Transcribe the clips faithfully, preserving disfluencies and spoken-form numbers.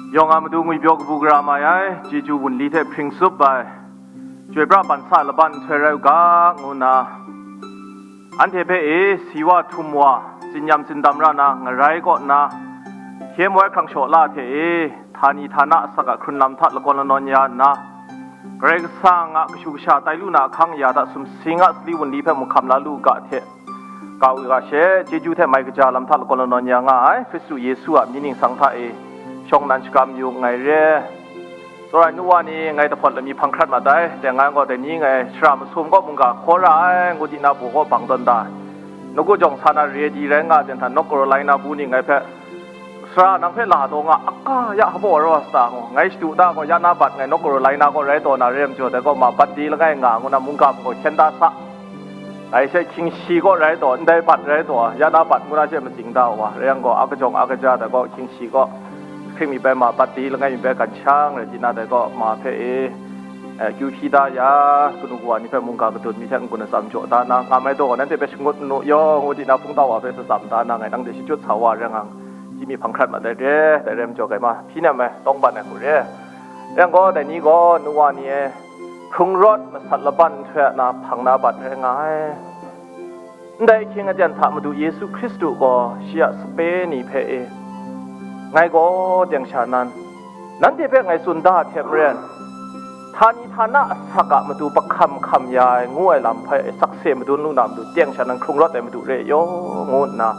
Yawng a matu ngwipyaw kabu gara mai ai, chyeju wunli hte hpring tsup ai, chyoi pra ban sa laban nhtoi rai u ga, ngu nna, anhte hpe e, si wa htum wa, tsinyam tsindam ra na, ngarai kaw nna, hkye moi hkrang shaw la hte e, htani htana asak a hkrun lam hta lakawn lanawn ya nna, Karai Kasang a kashu kasha tai lu na ahkang ya hta sumsing a sali wunli hpe mung hkam la lu u ga hte, kau ga she, chyeju hte mai kaja lam hta lakawn lanawn ya nga ai, Hkristu Yesu a mying ningsang hta e, shawng nnan shakram yu nngai re. Tsawra ai nu wa ni, ngai dahpawt lami hpang hkrat mat ai, teng ngai gaw dai ni ngai shara masum kaw mungga hkaw ra ai, ngu di na baw kaw bang tawn da ai. Nawku jawng sa na ready rai nga, jen hta North Carolina bu ni ngai hpe, "Sara, nang hpe la taw nga, aka ya hpaw rawt sa ta ngu, ngai shadu da gaw, ya na bat ngai North Carolina kaw rai taw na re ai majaw, dai gaw ma bat de langai nga," ngu na mungga gaw hkyen da sa. Ngai she hkying shi kaw rai taw, ndai bat rai taw, ya na bat ngu na she matsing da wa, rai yang gaw, a kajawng a kaja dai gaw, hkying shi kaw, hkring mi bai ma bat de langai mi bai gan shang rai di na, dai gaw ma hpe e, eh, kyu hpyi da ya, kanu kawa ni hpe mungga kadun mi hte n-gun atsam jaw da na, nga mai taw, nanhte hpe shangut n nu yaw, ngu di na, hpungtau wa hpe tsatsam da na, ngai nang de shachyut sa wa rai nga, chyi mi hpang hkrat mat ai re, dai re majaw, kai ma hpyi nem ai, tawng ban ai hku re. Rai yang gaw, dai ni gaw, nu wa ni e, hkrung rawt masat laban nhtoi a na hpang na bat rai nga ai. Ndai ahkying aten hta Madu Yesu Hkristu gaw shi a sape ni hpe e, ngai gaw teng sha nan, nanhte hpe ngai tsun da hte maren, htani htana asak a matu pahkam hkam ya ai ngu ai lam hpe sakse madun lu na matu, teng sha nan hkrung rawt ai Madu re ai yaw, ngu nna,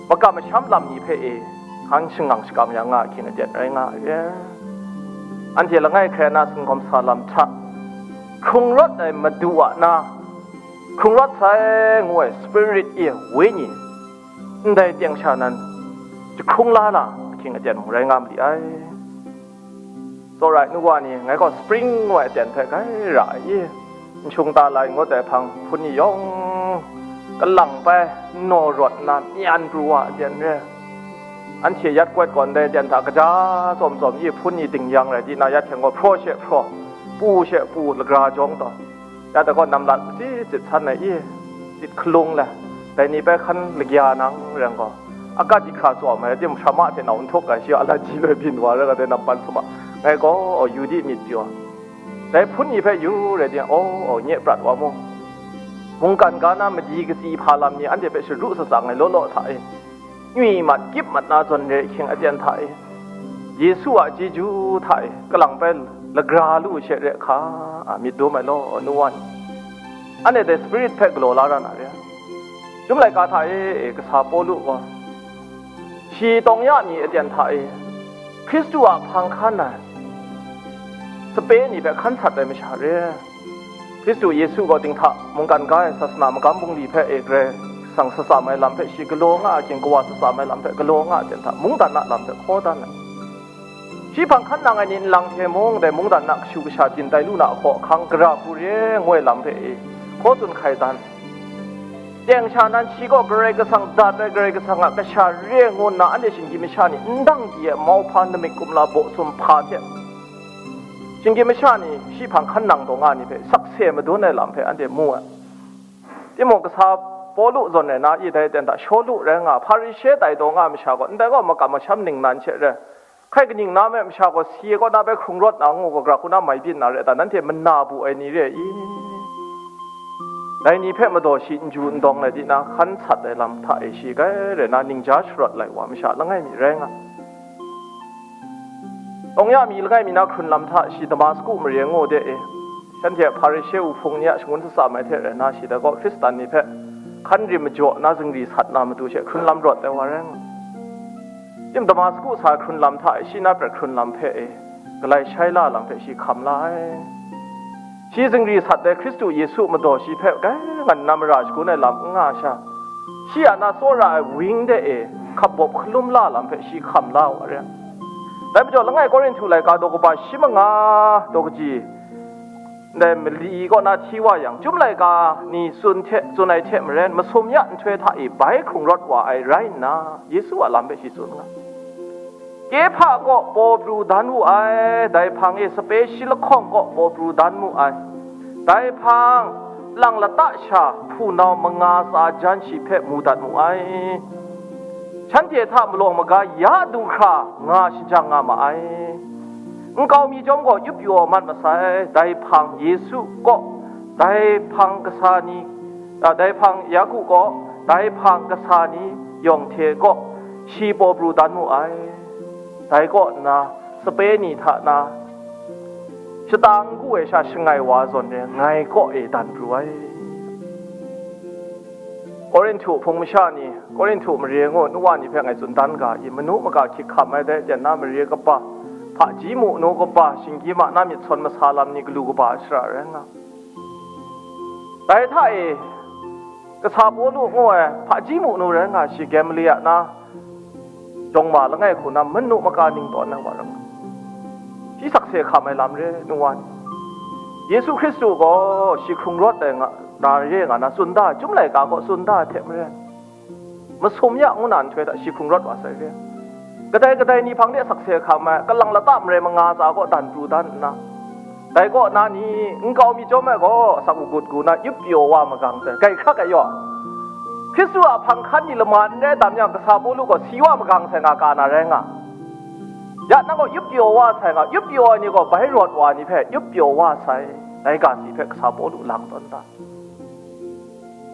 makam masham lam ni hpe e, hkan shangang shakang ya nga ahkying aten rai nga ai. Anhte langai hkrai na singawm sa lam hta, hkrung rawt ai Madu a na, hkrung rawt sai ngu ai Spirit e, Wenyi, ndai teng sha nan jahkrung la na ahkying aten mung rai nga mali ai. Tsawra ai nu wa ni, ngai gaw spring ngu ai aten hpe gai ra ai i? N shung ta lai ngut ai hpang, hpun ni yawng kalang pai, n naw rawt nna, myan pru wa ai aten re. Anhte yat kawt gaw ndai aten hta kaja tsawm tsawm i, hpun ni ding yang rai di na, yat hkyeng gaw hpraw she hpraw, pu she pu, lagra jawng taw, ya dai gaw, namlat matsit tsit san ai i, tsit hkalung le, dai ni bai hkan lagya nang rai yang gaw, akat di hkra tsawm ai, tim hkra ma hte nau n htuk ai, shi a laji loi byin wa rai nga, dai nam pan sum a, ngai gaw, yu di myit pyaw, dai hpun ni hpe yu rai di, aw, aw, nye prat wa mu, mungkan ga na madi katsi hpa lam ni anhte hpe sharu shatsang ai law law hta e, ngwi mat, kyip mat na zawn re ahkying aten hta e, Yesu a chyeju hta e, kalang pai lagra lu she re hka, a, myit dum ai law, nu wa ni. Anhte dai Spirit hpe galaw la ra na re ai. Chyum laika hta e, e, kasa Pawlu gaw, shi tawng ya mi aten hta e, Hkristu a hpang hkan ai sape ni hpe hkan sat ai masha re ai. Hkristu Yesu gaw dinghta mungkan ga ai sasana magam bungli hpe e Karai Kasang satsam ai lam hpe shi galaw nga a, ginkawa satsam ai lam hpe galaw nga a, ten hta mungdan a lam hpe hkaw dan ai. Shi hpang hkan nang ai ni nlang hte mung, dai mungdan a kashu kasha byin tai lu na a hkaw ahkang gara hku re ai ngu ai lam hpe e hkaw tsun hkai dan ai. Teng sha nan shi gaw Karai Kasang dat ai, Karai Kasang a kasha re ai ngu nna, anhte shinggyim masha ni n dang di ai mauhpa namik kumla baw sum hpa hte, shinggyim masha ni shi hpang hkan nang taw nga ni hpe sakse madun ai lam hpe anhte mu ai. Timung, kasa Pawlu zawn ai na i, dai ten hta Shawlu rai nga, Hparishe tai taw nga ai masha gaw, ndai gaw makam masham ningnan she rai, hkai kaning na me masha gaw, si ai kaw na bai hkrung rawt na ngu gaw, gara hku na mai byin na rai ta, nanhte mana bu ai ni re i? Dai ni hpe madaw shi n ju n dawng lai di na, hkan sat ai lam hta e shi gai rai na, ningja sharawt lai wa masha langai mi rai nga. Tawng ya mi langai mi na hkrun lam hta shi Damasku mare ngu de e, shanhte Hparishe wuhpung ni a shangun shatsam ai hte rai na, shi dai gaw Hkristan ni hpe hkan rim majaw na zingri sat na matu she hkrun lam rawt ai wa rai nga. Tim, Damasku sa hkrun lam hta e, shi na prat hkrun lam hpe e, galai shai la lam hpe shi hkam la ai. Shi zingri sat ai Hkristu Yesu madaw shi hpe gai ngan na mara shagun ai lam n nga sha, shi a na tsawra ai wing de e hkap bawp hkalum la lam hpe shi hkam la wa re. Dai majaw, langai Korinhtu laika daw kaba shi manga daw kaji, ndai mali kaw na hti wa yang, chyum laika ni tsun hte, tsun ai hte maren, masum ya nhtoi hta e bai hkrung rawt wa ai rai nna, Yesu a lam hpe shi tsun nga. Kehpa kaw paw pru dan wu ai, dai hpang e sape shi lahkawng kaw paw pru dan mu ai. Dai hpang lang lata sha hpunau manga tsa jan shi hpe mu dat mu ai. shanhte hta malawng maga ya du hkra nga shajang nga ma ai. Nkau mi chyawm gaw yup pyaw mat masai, dai hpang Yesu kaw, dai hpang kasa ni, a, dai hpang Yaku kaw, dai hpang kasa ni yawng hte kaw, shi paw pru dan mu ai. Dai kaw nna, sape ni hta na, shata n ku ai sha shangai wa zawn re, ngai kaw e dan pru ai. Korinhtu hpung masha ni, Korinhtu mare ngu nu wa ni hpe ngai tsun dan ga i, manu maka hkyik hkam ai dai ten na mare kaba, hpaji mu nu kaba, shinggyim a na myit sawn masa lam ni galu kaba ai shara rai nga. Dai hta e, kasa Pawlu ngu ai hpaji mu nu rai nga shi, Gamaliel a na, jawng ma langai hku na manu maka ning tawn ai wa rai nga. Shi sakse hkam ai lam re, nu wa ni. Yesu Hkristu gaw shi hkrung rawt ai nga, na re nga na tsun da, Chyum laika gaw tsun da ai hte maren, masum ya ngu na nhtoi hta shi hkrung rawt wa sai re. Kadai kadai ni hpang de sakse hkam ai, kalang lata marai manga tsa gaw dan pru dan nna, dai kaw na ni, nkau mi chyawm ai gaw asak magut gu na yup pyaw wa magang sai, grai hkrak ai yaw. Hkristu a hpang hkan ni lama n rai tam yang, kasa Pawlu gaw si wa magang sai nga ka na rai nga. Ya nang gaw yup pyaw wa sai nga, yup pyaw ai ni gaw bai rawt wa ni hpe yup pyaw wa sai, dai ga si hpe kasa Pawlu lang tawn da.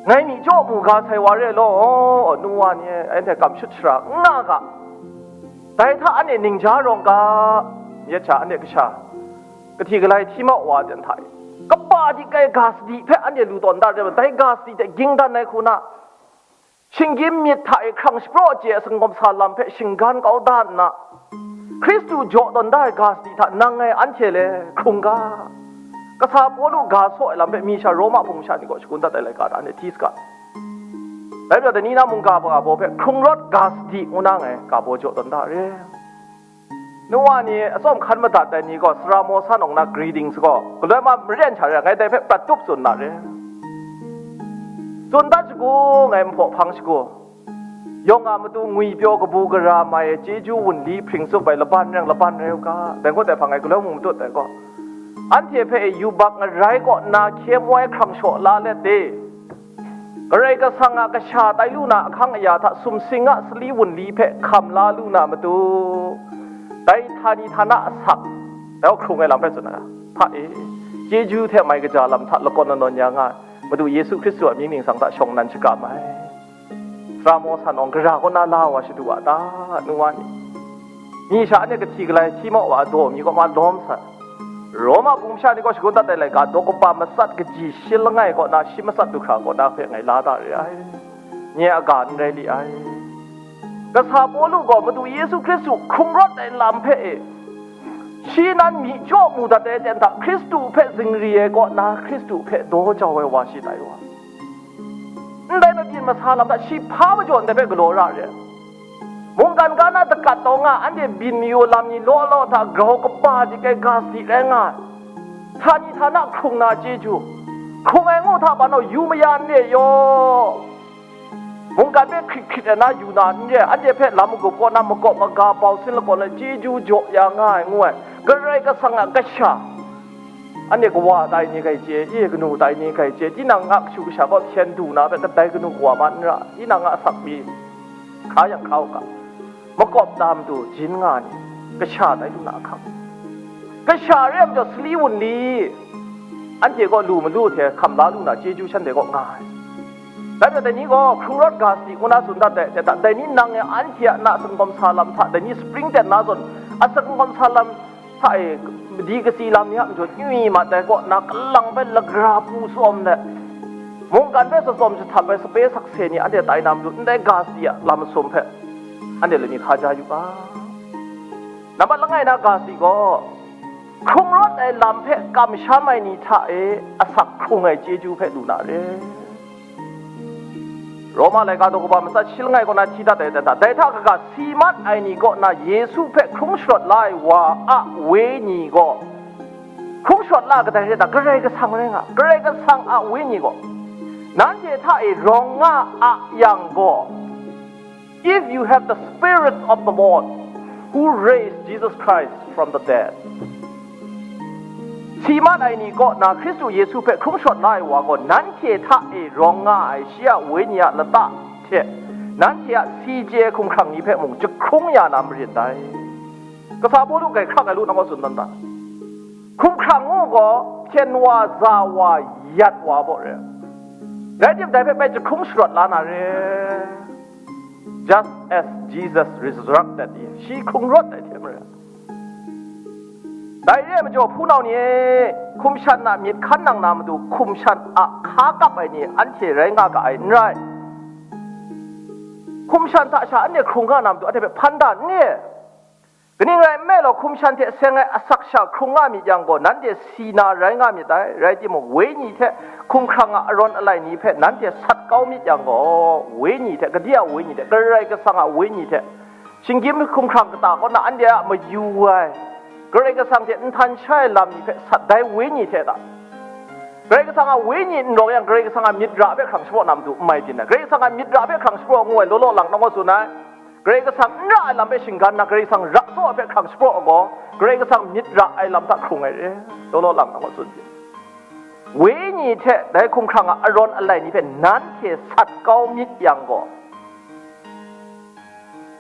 Ngai myi jaw mu ga sai wa re law, nu wa ni e, anhte kamshut shara n nga ga. Dai hta anhte ningja rawng ga, yet sha anhte kasha, kahti galai hti mau wa ten hta e, kaba di kai ga sadi hpe anhte lu tawn da re, dai ga sadi hte ging dan ai hku na, shinggyim myit hta e hkrang shapraw chye ai sangawm sa lam hpe shinggan kau da nna, Hkristu jaw tawn da ai ga sadi hta nang ngai anhte le hkrung ga. Kasa Pawlu ga saw ai lam hpe mi sha Roma hpung sha ni gaw shagun dat ai laika hta anhte hti saga. Dai majaw, dai ni na mungga baw hpe hkrung rawt ga sadi ngu na ngai ga baw jaw tawn da re. Nu wa ni atsawm hkan madat ai ni gaw, sara maw san awng na greetings gaw, galoi ma maren sha re, ngai dai hpe prat tup tsun na re. Tsun dat shagu, ngai nhpaw hpang shagu. Yawng a matu ngwi pyaw kabu gara mai ai chyeju wunli hpring tsup ai laban reng laban rai u ga, dai ngut ai hpang ngai galoi mung matut ai gaw, anhte hpe yubak ngarai kaw nna hkye moi hkrang shaw la let de. Karai Kasang a kasha tai lu na ahkang aya hta sumsing a sali wunli hpe hkam la lu na matu, dai htani htana asak, dai hkrung ai lam hpe tsun ai, hpa e, chyeju hte mai kaja lam hta lakawn lanawn ya nga ai, Madu Yesu Hkristu a mying ningsang hta shawng nnan shakram ai. Sara maw san awng gara kaw na la wa shadu wa ta, nu wa ni? Mi sha anhte kahti galai hti mau wa daw mi kaw ma lawm sai. Roma hpung masha ni gaw shagun dat ai laika, daw kaba matsat kaji shi langai kaw na, shi matsat du hkra kaw na hpe ngai la da re ai. Nye a ga n rai li ai. Kasa Pawlu gaw Madu Yesu Hkristu hkrung rawt ai lam hpe e, shi nan myi jaw mu dat ai ten hta, Hkristu hpe zingri ai kaw na, Hkristu hpe daw jau ai wa shi tai wa. Ndai mabyin masa lam hta shi hpa majaw ndai hpe galaw ra re. Mungkan ga na dakat taw nga, anhte byin mayu lam ni law law hta grau kaba di kai ga sadi rai nga ai. Htani htana hkrung na chyeju, hkrung ai ngu hta ban yu maya n re yaw. Mungkan hpe hkrit hkrit ai na yu na n re, anhte hpe lam magup kaw na makawp maga bau sin lakawn let chyeju jaw ya nga ai ngu ai, Karai Kasang a kasha. Anhte kawa tai ni hkai chye, ye kanu tai ni hkai chye, tinang a kashu kasha kaw hpyen du na hpe kadai kanu kawa man n ra, tinang a asak mi hka yang hka u ga, makawp tam du jin nga ni, kasha tai lu na ahkang, kasha re ai majaw sali wunli, anhte kaw lu malu hte hkam la lu na chyeju shanhte kaw nga ai. Dai majaw dai ni gaw hkrung rawt ga sadi ngu na tsun dat ai, dai ni nang e anhte a na sangawm sa lam hta, dai ni spring ten na zawn a sangawm sa lam hta e, madi katsi lam ni a majaw n mat ai kaw na, kalang hpe lagra pu tsawm let, mungkan hpe tsawm jahtam ai sape sakse ni anhte tai na matu, ndai ga sadi a lam masum hpe anhte lani hka ja yu ga. Nambat langai na ga sadi gaw, hkrung rawt ai lam hpe kamsham ai ni hta e asak hkrung ai chyeju hpe lu na re. Roma laika daw kaba matsat shi langai kaw na hti dat ai hta, dai hta kaga si mat ai ni kaw na Yesu hpe hkrung sharawt la ai wa a wenyi gaw, hkrung sharawt la kadai rai ta? Karai Kasang rai nga, Karai Kasang a wenyi gaw nanhte hta e rawng nga a yang gaw, if you have the Spirit of the Lord who raised Jesus Christ from the dead, si mat ai ni kaw na Hkristu Yesu hpe hkrung sharawt la ai wa gaw, nanhte hta e rawng nga ai shi a wenyi a lata hte Nanhte a si chye hkumhkrang ni hpe mung jahkrung ya na marin dai. Kasa Pawlu grai hkrak ai lu na kaw tsun dan ta. Hkumhkrang ngu gaw, hpyen wa, za wa, yat wa baw re. Rai timung, dai hpe bai jahkrung sharawt la na re. Just as Jesus resurrected him, shi hkrung rawt ai hte maren. Dai re ai majaw, hpunau ni e, hkum shan a myit hkan nang na matu, hkum shan a hka kap ai ni anhte rai nga ga ai n rai. Hkum shan hta sha anhte hkrung nga na matu, anhte hpe hpan da n ni? Kaning rai nme law, hkum shan hte seng ai asak sha hkrung nga myit yang gaw, nanhte si na rai nga myit dai. Rai timung, Wenyi hte hkumhkrang a arawn alai ni hpe nanhte sat kau myit yang gaw, Wenyi hte, gade a Wenyi hte, Karai Kasang a Wenyi hte, shinggyim hkumhkrang kata kaw na anhte a mayu ai, Karai Kasang hte nhtan shai ai lam ni hpe sat dai Wenyi hte ta? Karai Kasang a Wenyi n rawng yang, Karai Kasang a myit ra hpe hkrang shapraw na matu n mai byin ai. Karai Kasang a myit ra hpe hkrang shapraw ngu ai law law lang na kaw tsun ai. Karai Kasang n ra ai lam hpe shinggan na, Karai Kasang ra tsaw ai hpe hkrang shapraw ai gaw, Karai Kasang myit ra ai lam hta hkrung ai re, law law lang na kaw tsun byin. Wenyi hte dai hkumhkrang a arawn alai ni hpe nanhte sat kau myit yang gaw,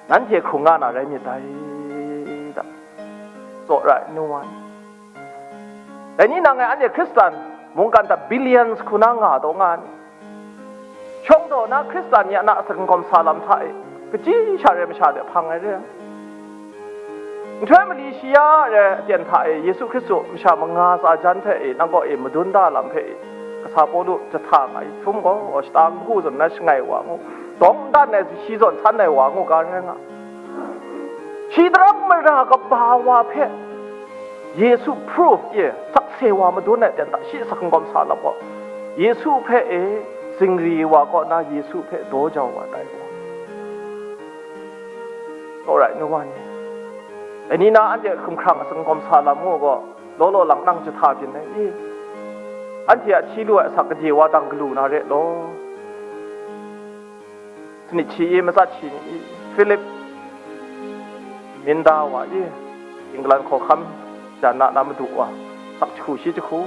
nanhte hkrung nga na rai myit dai, da. Tsawra ai nu wa ni. Dai ni nang e, anhte Hkristan mungkan hta billions hku na nga taw nga ni? Shawng taw na Hkristan ni a na sakangkawm sa lam hta e, kaji sha re masha de hpang ai re ai. Nhtoi mali shi ya re aten hta e, Yesu Hkristu masha manga tsa jan hte e, nang kaw e madun da lam hpe e, kasa Pawlu jahta nga ai htum gaw, shata n hku zawn na shangai wa ngu, dawng n dan ai shi zawn san ai wa ngu ga rai nga. Shi daram mara kaba wa hpe Yesu proof e sakse wa madun ai ten hta shi sakangkawm sa lam gaw, Yesu hpe e zingri wa kaw na Yesu hpe daw jau wa tai gaw. Alright, nu wa ni. Dai ni na anhte hkumhkrang a sakangkawm sa lam ngu gaw, law law lang nang jahta byin ai i? Anhte a hti lu ai asak gade wa dang galu na re law. Sanit shi i, matsat shi ni i, Philip, Minda wa i, England hkawhkam jan na na madu wa, sak jahku shi jahku,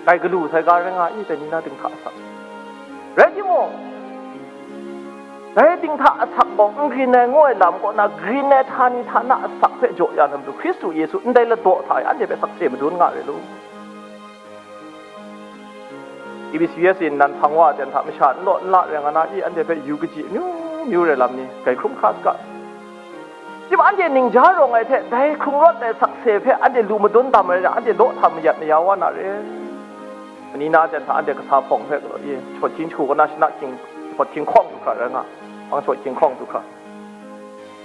kai galu sai ga rai nga i, dai ni na dinghta asak. Rai timung, dai dinghta asak gaw n grin ai ngu ai lam kaw na, grin ai htani htana asak hpe jaw ya na matu, Hkristu Yesu ndai ladaw hta e anhte hpe sakse madun nga re lu. A B C S in nan hpang wa ten hta masha n law n la rai nga na i, anhte hpe yu kaji amyu myu rai lam ni, grai hkrum hkra saga. Chyim anhte ningja rawng ai hte, dai hkrung rawt ai sakse hpe anhte lu madun dam ai ra, anhte law hta mayat maya wa na re. Ani na ten hta anhte kasa hpawng hpe galaw i, shawt hkying jahku kaw na shana hkying, shawt hkying hkawng du hkra rai nga, hpang shawt hkying hkawng du hkra.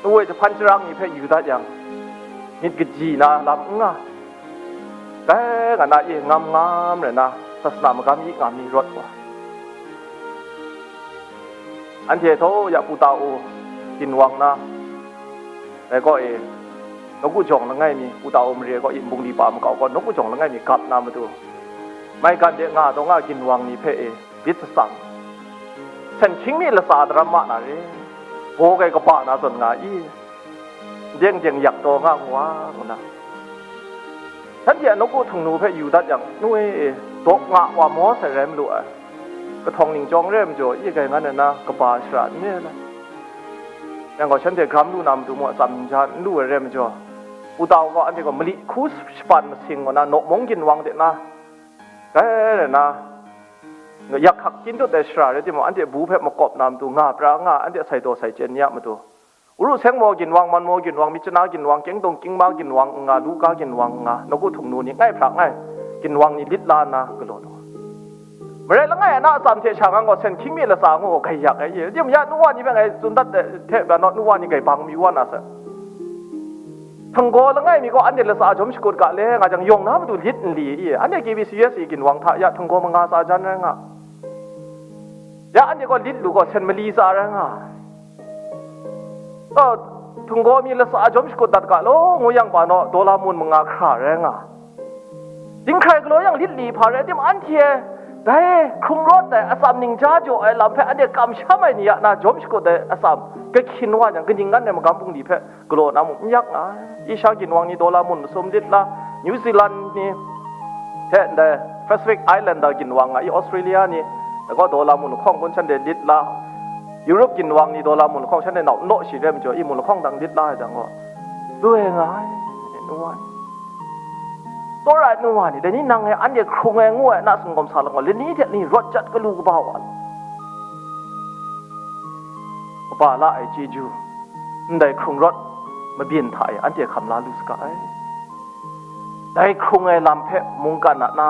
Nu e jahpan sharang ni hpe yu dat yang, myit kaji na lam n nga, dai nga na e ngam ngam rai na, sasana magam yi ngam ni rawt wa. Anhte htaw ya Pu Tau ginwang na, dai kaw e, nawku jawng langai mi, Pu Tau mare kaw e, nbungli pa makau kaw, nawku jawng langai mi gap na matu, maigan de nga taw nga ginwang ni hpe e, bit satsang, sen hkying mi latsa daram ma na re, baw kai kaba na zawn nga i, deng deng yak taw nga ngu wa, ngu na. Shanhte a nawku htingnu hpe yu dat yang, nu e, daw nga wa maw sai rai malu ai. Kahtawng ning chyawng re ai majaw, i gai ngan ai na, kaba shara n re ai. Yang gaw, shanhte gram lu na matu mung atsam ningja n lu ai re ai majaw, Pu Tau gaw anhte gaw mali hku shapan masing ngu na, nawk mung ginwang de na, dai rai na, yak hkak kyin dut ai shara rai timung, anhte bu hpe makawp na matu nga pra nga, anhte sai daw sai chyen ni a matu, Uru Seng maw ginwang, Man maw ginwang, Myitkyina ginwang, Kyengdong Kyingma ginwang n nga, Luka ginwang n nga, nawku htingnu ni ngai hpra ngai, ginwang ni lit la nna galaw lu. Marai langai a na atsam hte sha ngang gaw sen hkying mi latsa ngu gaw gai yak ai, i, dim ya, nu wa ni hpe ngai tsun dat hte, nu wa ni gai bang mayu wa na saw. Htinggaw langai mi gaw anhte latsa jawm shakut ga le nga jang, yawng na matu lit n li i? Anhte K B C S i ginwang hta ya htinggaw manga tsa jan rai nga. Ya anhte gaw lit lu gaw sen mali tsa rai nga. Htinggaw mi latsa jawm shakut dat ga law, ngu yang pa naw, dawla mun manga hkra rai nga. Dinghkrai galaw yang lit li hpa rai tim, anhte dai hkrung rawt ai atsam ningja jaw ai lam hpe anhte kamsham ai ni a na jawm shakut ai atsam, kahkyin wa jang, kaning ngan ai magam bungli hpe galaw na mung n yak nga ai. Asia ginwang ni dawla mun masum lit la, New Zealand ni hte ndai Pacific Islander ginwang nga i, Australia ni, dai gaw dawla mun hkawng kun shanhte lit la, Europe ginwang ni daw la mu lahkawng, shanhte nau n law shi rai majaw, i mu lahkawng dang lit la ai jang gaw, lu ai nga ai, nu wa ni. Tsawra ai nu wa ni, dai ni nang e anhte hkrung ai ngu ai na singawm sa lang gaw, lani hte lani rawt jat galu kaba wa ai. Kaba la ai chyeju, ndai hkrung rawt mabyin hta e anhte hkam la lu saga ai. Dai hkrung ai lam hpe mungkan a na,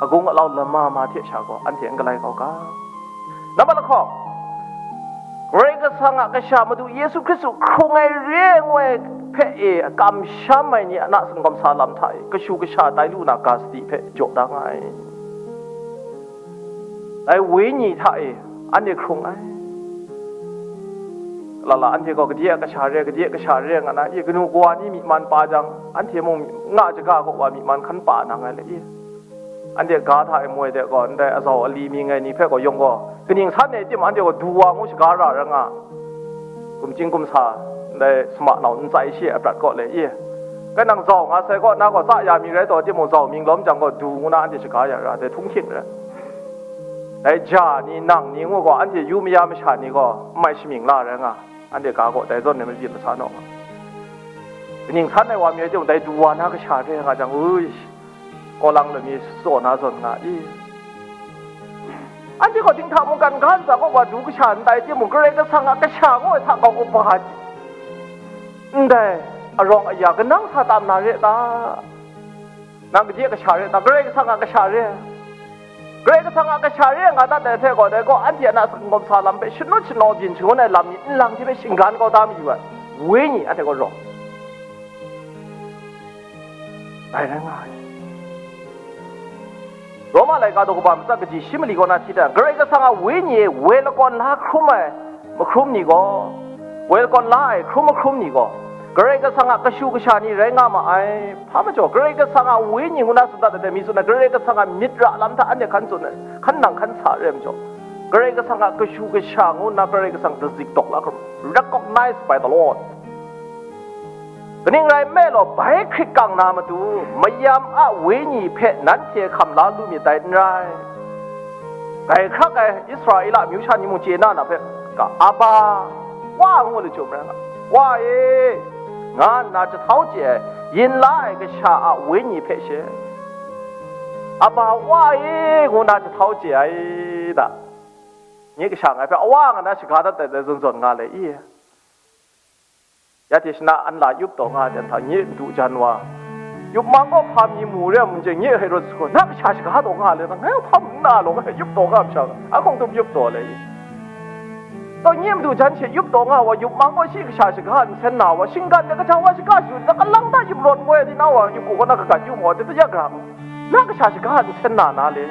agung alau lama ma hte sha gaw anhte n galai kau ga. Nambat lahkawng, Karai Kasang a Kasha Madu Yesu Hkristu hkrung ai re ai ngu ai hpe e kamsham ai ni a na singawm sa lam hta e kashu kasha tai lu na ga sadi hpe jaw da nga ai. Dai Wenyi hta e anhte hkrung ai. Lala, anhte gaw kadai a kasha re, kadai a kasha re nga na, i kanu kawa ni myi man pa jang, anhte mung nga shaga gaw wa myi man hkan pa na nga le i. Anhte ga hta e moi de gaw, ndai azau ali mi ngai ni hpe gaw yawng gaw, kaning san e tim anhte gaw du wa ngu shaga ra ra nga. Kumchying kumsa, ndai sama nau ntsai shi ai prat kaw le i. Kai nang zau nga sai kaw, na gaw tsa ya mi rai taw, timung zau mying lawm jang gaw, du ngu na anhte shaga ya ra, dai htunghking rai. Dai ja ni, nang ni ngu gaw, anhte yu maya masha ni gaw, n mai shamying la rai nga, anhte ga gaw, dai zawn e mabyin masa naw nga. Kaning san ai wa mi rai timung, dai du wa na kasha re nga jang, ui, kaw lang lami tsaw na zawn nga i. Anhte gaw dinghta mungkan ga ntsa kaw wa du kasha n tai timung, Karai Kasang a kasha ngu ai hta kau kaba ai. Ndai arawng aya kanang sa tam na re ta? Nang kadai a kasha re ta? Karai Kasang a kasha re. Karai Kasang a kasha re nga dat ai hte gaw, dai gaw anhte a na singawm sa lam hpe shanut shanau byin shangun ai lam ni nlang hte hpe shinggan kau da mayu ai. Wenyi anhte gaw rawng. Dai rai nga ai. Roma laika daw kaba matsat kaji shi mali kaw na hti dan, Karai Kasang a Wenyi e woi lakawn la hkrum ai mahkrum ni gaw, woi lakawn la ai hkrum mahkrum ni gaw, Karai Kasang a kashu kasha ni rai nga ma ai. Hpa majaw, Karai Kasang a Wenyi ngu na tsun dat ai mi tsun ai, Karai Kasang a myit ra lam hta anhte hkan tsun ai, hkan nang hkan sa re ai majaw, Karai Kasang a kashu kasha ngu nna Karai Kasang dazik dawk la hkrum, recognized by the Lord. Kaning rai nme law, bai hkrit kang na matu, mayam a wenyi hpe nanhte hkam la lu myit dai n rai. Grai hkrak ai Israela amyu sha ni mung chye na na hpe, ga, Aba, Wa ngu lachyum rai nga, Wa e, nga nna jahtau chye ai, yin la ai kasha a wenyi hpe she, Aba, Wa e, ngu nna jahtau chye ai da. Nye kasha ngai hpe Awa nga na shaga dat ai zawn zawn nga le i? Ya hte shana an la yup taw nga ai hta nye madu jan wa, yup mang gaw hpa mi mu re ai mun hte nye Herod sa gaw, na kasha shaga taw nga le, ngai hpa mu nna law, ngai yup taw nga masha, a hkawng tum yup taw le i? Taw nye madu jan she yup taw nga wa, yup mang gaw shi kasha shaga nsen na wa, shinggan de kaja wa shaga shu, na kalang ta yup rawt ngoi ai di na wa, yup gaw na kagat yu ma wa, de ya ga, na kasha shaga nsen na na le.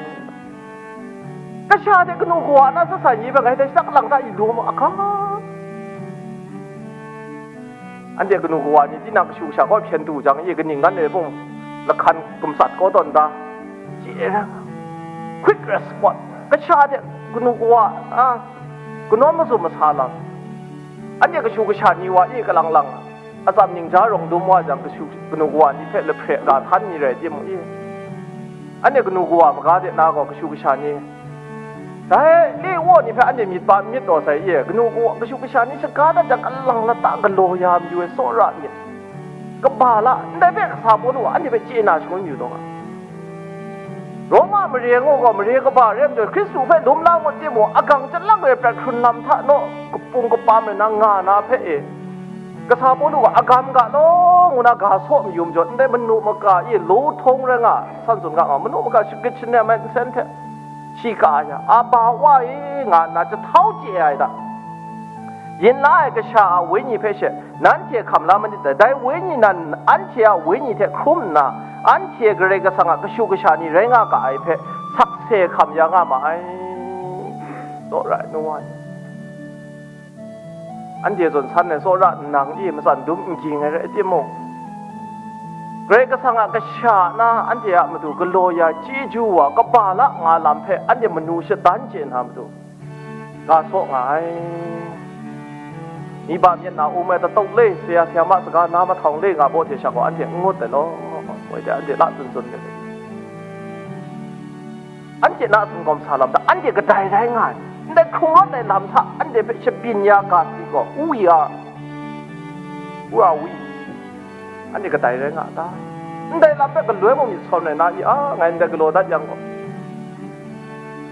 Kasha hte kanu kawa na sat sa ni hpe ngai dai shada kalang ta i lu mu a ga? Anhte kanu kawa ni tinang kashu kasha kaw hpyen du jang, i kaning ngan e mung lahkan gumsat kau tawn da? Chye ra nga. Quick response. Kasha hte kanu kawa, a, kanawn mazum masa lam. Anhte kashu kasha ni wa i kalang lang. Atsam ningja rawng dum wa jang, kashu kanu kawa ni hpe lahpre ga htan ni rai timung i, anhte kanu kawa maga de na gaw kashu kasha ni, dai le waw ni hpe anhte myit pa n myit taw sai i, kanu kawa kashu kasha ni shaga dat jang, kalang lata galaw ya mayu ai tsawra myit, kaba la, ndai hpe kasa Pawlu gaw anhte hpe chye na shangun yu taw nga. Roma mare ngu gaw, mare kaba re ai majaw, Hkristu hpe lum la ngut timung, agang chyalang re prat hkrun lam hta naw kapung kapam rai na nga na hpe e, kasa Pawlu gaw agam ga law ngu na ga saw mayu majaw, ndai manu maka e law htawng rai nga, san tsun ga nga, manu maka shagrit shannem ai nsen hte, shi ka ya, Aba Wa e, nga nna jahtau chye ai hta, yin la ai kasha a wenyi hpe she, nanhte hkam la manit dai, dai wenyi nan anhte a wenyi hte hkrum nna, anhte Karai Kasang a kashu kasha ni rai nga ga ai hpe sakse hkam ya nga ma ai. Tsawra ai nu wa ni, anhte zawn san ai tsawra nang i matsan dum n ging ai rai timung, Karai Kasang a kasha na anhte a matu galaw ya chyeju wa, kaba la nga lam hpe anhte manu shadan chye na matu, ga saw nga ai. Ni ba myit na um ai tatau le, saya sayama saga na mahtawng le nga baw hte sha gaw anhte n ngut ai law, woi de, anhte la tsun tsun de. Anhte na singkawm sa lam hta, anhte kadai rai nga ai. Ndai hkrung rawt ai lam hta anhte hpe shabyin ya ga si gaw, who we are, who are we? Anhte kadai rai nga a ta? Ndai lam hpe galoi mung myit sawn ai na i? A, ngai ndai galaw dat yang gaw,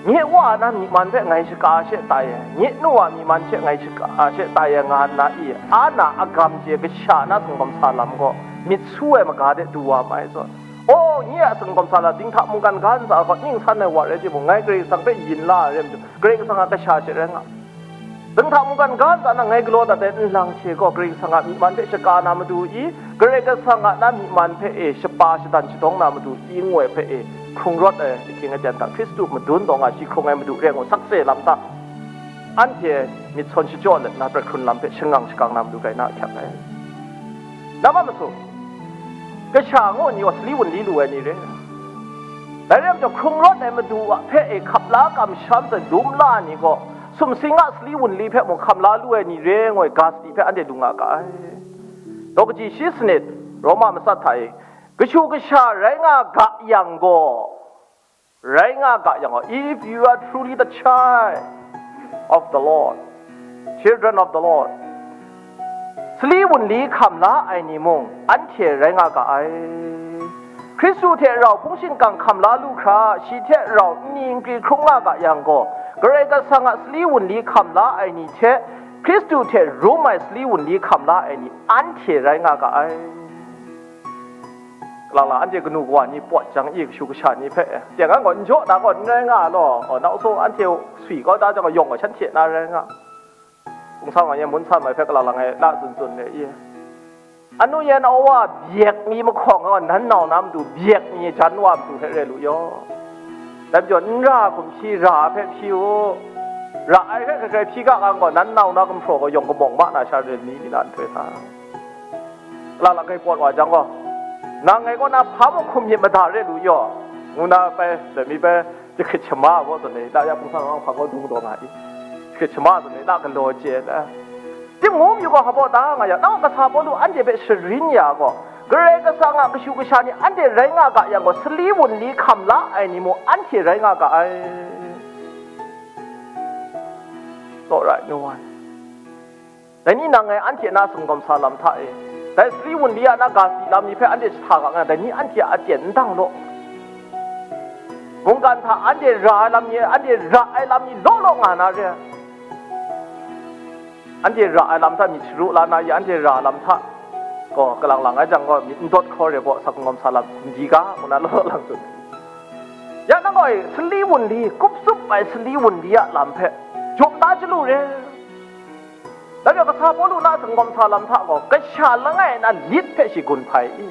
nye wa a na myi man hpe ngai shaka she tai ai, nye nu a myi man she ngai shaka she tai ai, nga nna i? A na agam chye kasha na singawm sa lam gaw myit su ai maga de du wa ma ai zawn, aw, nye a singawm sa lam dinghta mungkan ga ntsa gaw ning san ai wa rai timung, ngai Karai Kasang hpe yin la ai rai majaw, Karai Kasang a kasha she rai nga. Dinghta mungkan ga ntsa na ngai galaw dat ai nlang hte gaw Karai Kasang a myi man hpe shaka na matu i? Karai Kasang a na myi man hpe e shapa shadan shadawng na matu i? Ngu ai hpe e hkrung rawt ai ahkying aten hta Hkristu madun taw nga shi hkrung ai Madu re ngu sakse lam hta anhte myit sawn shachyaw let na, pra hkrun lam hpe shangang shakang na matu rai na ahkyak ai. Na ma masu, kasha ngu ni gaw sali wunli lu ai ni re. Dai rai majaw, hkrung rawt ai Madu a hpe e hkap la kamsham sai lum la ai ni gaw, sumsing a sali wunli hpe mung hkam la lu ai ni re ngu ai ga sadi hpe anhte lu nga ga ai. Daw kaji shi sanit, Roma matsat hta e, kashu kasha rai nga ga yang gaw, rai nga ga yang gaw, if you are truly the child of the Lord, children of the Lord, sali wunli hkam la ai ni mung anhte rai nga ga ai. Hkristu hte rau hpung shingkang hkam la lu hkra, shi hte rau nni nkri hkrung nga ga yang gaw, Karai Kasang a sali wunli hkam la ai ni hte Hkristu hte rum ai sali wunli hkam la ai ni anhte rai nga ga ai. Kalang lang anhte kanu kawa ni pawt jang i, kashu kasha ni hpe, teng an gaw n jaw na gaw n rai nga law, nau so anhte swi kau da jang gaw yawng gaw shan hte na rai nga. Kungsa nga yan mun sa mai hpe kalang lang e la tsun tsun le i. Anu yan awa byek mi mahkawng gaw nan nau na matu byek mi jan wa matu hpe re lu yaw. Dai majaw n ra hkum hpyi ra hpe hpyi u. Ra ai hpe hkrai hkrai hpyi ga nga gaw, nan nau na gumhpraw gaw yawng kamawng ma na sha ren ni, mi na nhtoi hta. Kalang lang hkai pawt wa jang gaw, nang ngai kaw na hpa mung hkum myit mada re lu yaw, ngu na bai, dai mi bai, jahkrit shama baw zawn e, la ya hpung san hpang gaw dung daw nga i, jahkrit shama zawn e, la galaw chye ai. Tim ngu myu gaw hpa baw ta nga yang, nang kasa Pawlu anhte hpe sharin ya gaw, Karai Kasang a kashu kasha ni anhte rai nga ga yang gaw, sali wunli hkam la ai ni mung anhte rai nga ga ai. Not right, no one. Dai ni nang ngai anhte na singawm sa lam hta e, dai sali wunli a na ga si lam ni hpe anhte jahta ga nga, dai ni anhte a aten n dang law. Mungkan hta anhte ra ai lam ni, anhte ra ai lam ni law law nga na re ai. Anhte ra ai lam hta myit sharu la na i, anhte ra lam hta gaw kalang lang ai jang gaw, myit n dawt hkaw re gaw, sa kungam sa lam n di ga, ngu na law law lang tsun. Ya nang gaw, sali wunli, kup tsup ai sali wunli a lam hpe jaw da chyalu re. Dai gaw, kasa Pawlu na singawm sa lam hta gaw, kasha langai na lit hpe shi gun hpai i?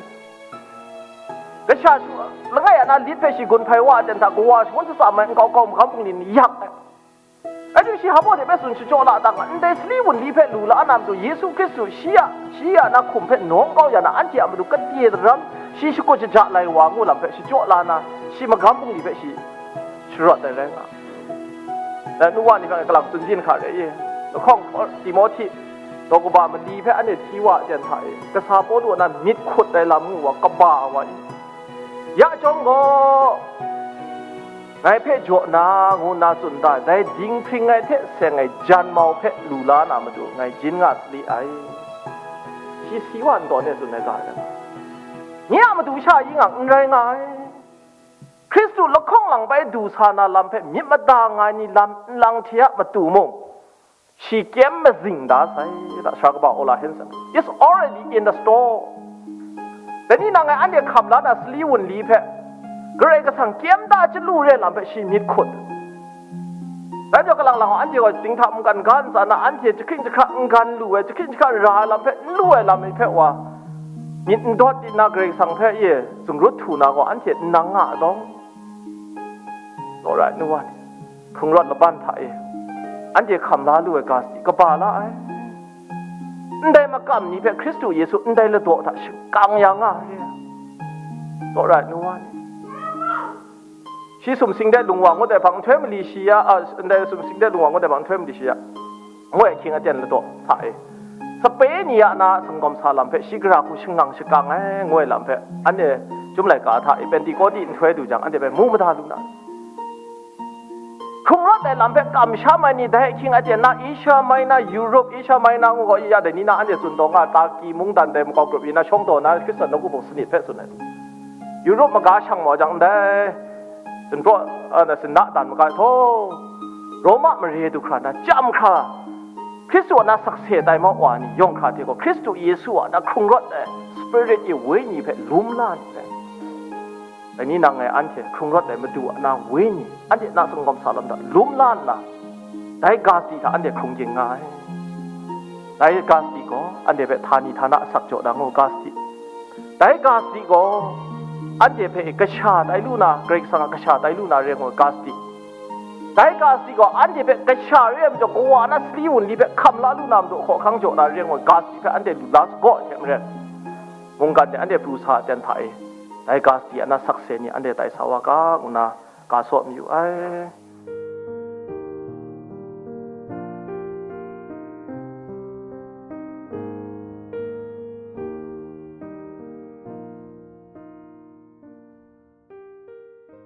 Kasha shu, langai a na lit hpe shi gun hpai wa a ten hta, kawa shangun shatsam ai nkau kau magam bungli ni yak ai. Rai timung, shi hpa baw de bai tsun shachyaw la ta nga, ndai sali wunli hpe lu la na matu, Yesu Hkristu shi a, shi a na hkum hpe nawng kau ya na, anhte a matu kade daram shi shakut shaja lai wa ngu lam hpe shachyaw la na, shi magam bungli hpe shi sharawt ai rai nga. Dai nu wa ni hpe kalang tsun byin hkra re i, lahkawng Timohti daw kaba mali hpe anhte hti wa a ten hta e, kasa Pawlu a na myit hkut ai lam ngu wa, kaba wa i, ya chyawm gaw, ngai hpe jaw na, ngu nna tsun da ai, dai dinghpring ai hte seng ai janmau hpe lu la na matu, ngai jin nga sali ai. Shi si wa ntawn e tsun ai ga ai, nye a matu sha ying ang n rai nga ai. Hkristu lahkawng lang bai du sa na lam hpe myit mada nga ai ni lam nlang hte a matu mung, shi kyem mazing da sai, da Sara kaba Ola Hanson. It's already in the store. Dai ni nang ngai anhte hkam la na sali wunli hpe Karai Kasang kyem da chyalu re lam hpe shi myit hkut. Dai majaw, kalang lang anhte gaw dinghta mungkan ga ntsa na, anhte jahkring jahkra n gan lu ai, jahkring jahkra ra ai lam hpe n lu ai lam ni hpe wa, myit n dawt di na Karai Kasang hpe e zungrut htu na gaw, anhte n nang nga a dawng. Not right, no one. Hkrung rawt laban hta e anhte hkam la lu ai ga sadi kaba la ai. Ndai makam ni hpe Hkristu Yesu ndai ladaw hta shakang ya nga ai. Not right, no one. Shi sumsing de lung wa ngut ai hpang nhtoi mali shi ya, a, ndai sumsing de lung wa ngut ai hpang nhtoi mali shi ya. Ngu ai ahkying aten ladaw hta e, sape ni a na singawm sa lam hpe shi gara hku shangang shakang ai, ngu ai lam hpe, anhte Chyum laika hta e Pentekote nhtoi du jang, anhte hpe mu mada lu na, Hkrung rawt ai lam hpe kamsham ai ni dai ahkying, anhte na Asia Minor, Europe, Asia Minor ngu gaw ya dai ni na anhte tsun taw nga, Turkey mungdan dai makau grup yi na shawng taw na Hkristan nawku hpung sanit hpe tsun ai. Europe maga shang maw jang ndai, sinpraw, a, na sinna dan maga htaw, Roma mare du hkra na, chyam hkra, Hkristu a na sakse tai mau wa ni yawng hkra hte gaw, Hkristu Yesu a na hkrung rawt ai Spirit i Wenyi hpe lum la ni hpe. Dai ni nang ngai anhte hkrung rawt ai Madu a na Wenyi, anhte na sumgawm sa lam hta lum la nna, dai ga sadi hta anhte hkrung ging nga ai. Dai ga sadi gaw anhte hpe htani htana asak jaw na ngu ga sadi. Dai ga sadi gaw anhte hpe kasha tai lu na, Karai Kasang a kasha tai lu na re ngu ga sadi. Dai ga sadi gaw anhte hpe kasha re ai majaw, kawa na sali wunli hpe hkam la lu na matu hkawhkang jaw na re ngu ga sadi hpe anhte lu la sagaw ai hte maren, mungkan de anhte pru sa ai aten hta e, dai ga sadi a na sakse ni anhte tai sa wa ga, ngu nna ga saw mayu ai.